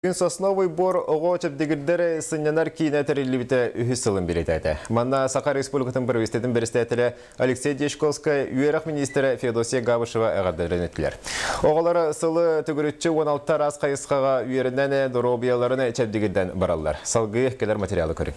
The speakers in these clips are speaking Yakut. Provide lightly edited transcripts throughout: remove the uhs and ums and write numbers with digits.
Күн Сосновый Бор оҕо чэбдигирдэр сынньанар киинэ тэриллибитэ үһүс сылын бэлиэтээтэ. Манна Саха Республикатын правительствотын бэрэстээтэлэ Алексей Дьячковскай, үөрэх миниистирэ Феодосия Габышева эҕэрдэлэрин эттилэр. Оҕолор сылы төгүрүччү 16 араас хайысхаҕа үөрэнэн доруобуйаларын чэбдигирдэн бараллар. Салгыы кэлэр материалы көрүҥ.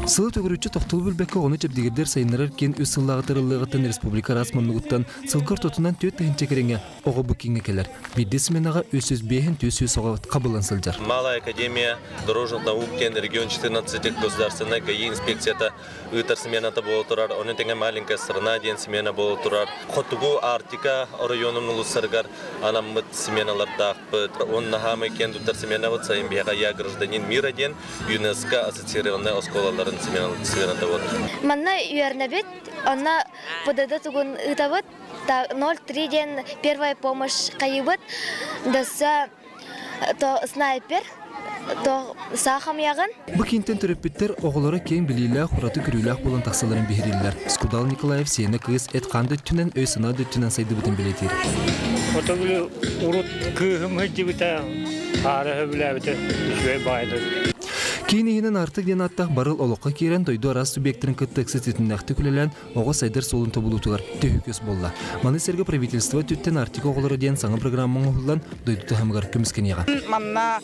Сылы төгүрүччү тохтуу билбэккэ оҕону чэбдигирдэр сайыннарар киин үс сыллааҕы тырыллыаҕыттан республика араас муннугуттан сылга ортотунан 4000 кэриҥэ оҕо бу кииҥҥэ кэлэр. Биирдэ сменаҕа 305 400 оҕо хабыллан сылдьар. Малая академия дорожных наук диэн регион 14 государственной ГАИ инспекцията ыытар смената буола турар. Ону тэҥэ маленькая страна диэн смена буола турар. Хотугу Арктика оройуонун улуустарыгар анаммыт сменалардаахпыт. Уонна хаамай киэн туттар сменабыт сайын биһиэхэ «Я гражданин мира» диэн ЮНЕСКО ассоциированнай оскуолаларын смената буолар. Манна үөрэнэбит, онно ПДД тугун ыытабыт, 0,3 диэн первая помощь хайыбыт, даса то снайпер, то саа хамыйаҕын. Бу киинтэн төрөппүттэр оҕолоро киэҥ билиилээх, ураты көрүүлээх буолан тахсалларын биһирииллэр. Скудал Николаев сиэнэ кыыс эт-хаан да өттүнэн, өй-санаа да өттүнэн сайдыбытын бэлиэтиир. Отогүлү урут кыыһым сылдьыбыта, аара сөбүлээбитэ үчүгэй баайдар. Киин иһинэн Артык диэн ааттаах барыл олоххо киирэн дойду араас субъектарын кытта ыкса ситимнээхтик үлэлээн оҕо сайдар суолун тобулуутугар төһүү көс буолла. Маны сэргэ правительство өттүттэн Арктика оҕолоро диэн саҥа программа оҥоһуллан дойду таһымыгар көмүскэниэҕэ. Манна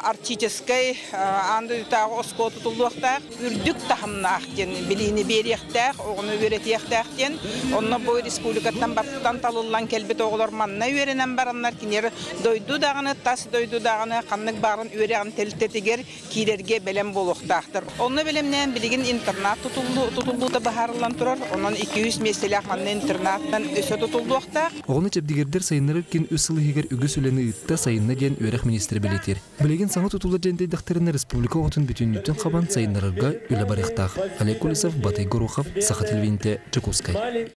арктическай аан дойдутааҕы оскуола тутуллуохтаах, үрдүк таһымнаах диэн билиини биэриэхтээх, оҕону үөрэтиэхтээх диэн. Онно бу республикаттан баттан талыллан кэлбит оҕолор манна үөрэнэн бараннар кинилэр дойду даҕаны, тас дойду даҕаны ханнык баарын үөрэҕин тэрилтэтигэр киирэргэ бэлэм буолуохтаахтар. Онно бэлэмнээн билигин интернат тутуллуута быһаарыллан турар. Онон 200 миэстэлээх манна интернаттан өссө тутуллуохтаах. Оҕону чэбдигирдэр сайыннарар киин үс сыл иһигэр үгүс үлэни ыытта, сайынна диэн үөрэх миниистирэ бэлиэтиир. Билигин саҥа тутуллар дьэндэйдэхтэринэ республика оҕотун бүтүннүүтүн хабан сайыннарарга үлэ барыахтаах. Олег Колесов, Батый Горохов, Саха телевидениетэ, Дьокуускай.